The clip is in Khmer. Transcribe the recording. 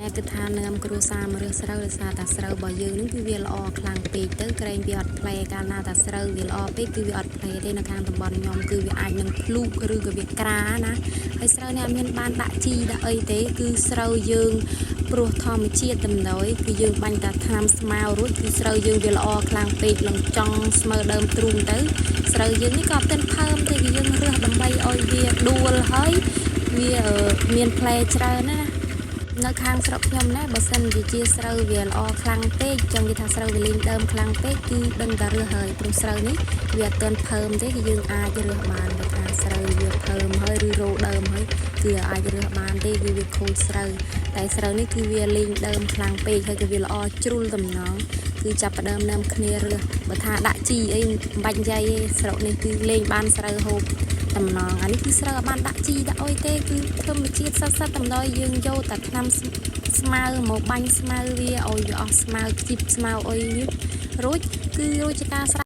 តែគិតថានាំគ្រួសារមករើសស្រូវដោយសារតែស្រូវរបស់យើងនឹងគឺវាល្អខ្លាំងពេកទៅក្រែងវាអត់ផ្លែកាលណាតែស្រូវវាល្អពេកគឺវាអត់ផ្លែទេនៅខាងតំបន់ខ្ញុំគឺវាអាចនឹងភ្លូកឬក៏វាក្រាណាហើយស្រូវនេះអត់មានបានដាក់ជីដាក់អីទេគឺស្រូវយើងព្រោះធម្មជាតិតំណយគឺយើងបាញ់តែថ្នាំស្មៅរួចគឺស្រូវយើងវាល្អខ្លាំងពេកលងចង់ស្មើដើមទ្រូងទៅស្រូវយើងនេះក៏អត់ទាន់ផើមទេគឺយើងរើសដើម្បីឲ្យវាដួលហើយវាមានផ្លែច្រើនណា នៅខាងស្រុកខ្ញុំណាបើសិនជាជាស្រូវវាល្អខ្លាំងពេកចង់និយាយថាស្រូវវាលេងដើមខ្លាំងពេកគឺដឹងតែរើសហើយព្រោះស្រូវនេះវាអត់ទាន់ផើមទេគឺយើងអាចរើសបានបើថាស្រូវវាផើមហើយឬរោដើមហើយគឺអាចរើសបានទេគឺវាខូចស្រូវតែស្រូវនេះគឺវាលេងដើមខ្លាំងពេកហើយគឺវាល្អជ្រុលតំណងគឺចាប់ផ្ដើមនាំគ្នារើសបើថាដាក់ជីអីមិនបាច់និយាយទេស្រុកនេះគឺលេងបានស្រូវហូប តំណងអានេះគឺស្រូវអត់បានដាក់ជីដាក់អុយទេគឺធម្មជាតិសុទ្ធសាធតំណយយើងយកតែថ្នាំស្មៅមកបាញ់ស្មៅវាឲ្យវាអស់ស្មៅខ្ជីបស្មៅអុយនេះរួចគឺរួចជាការស្រេច។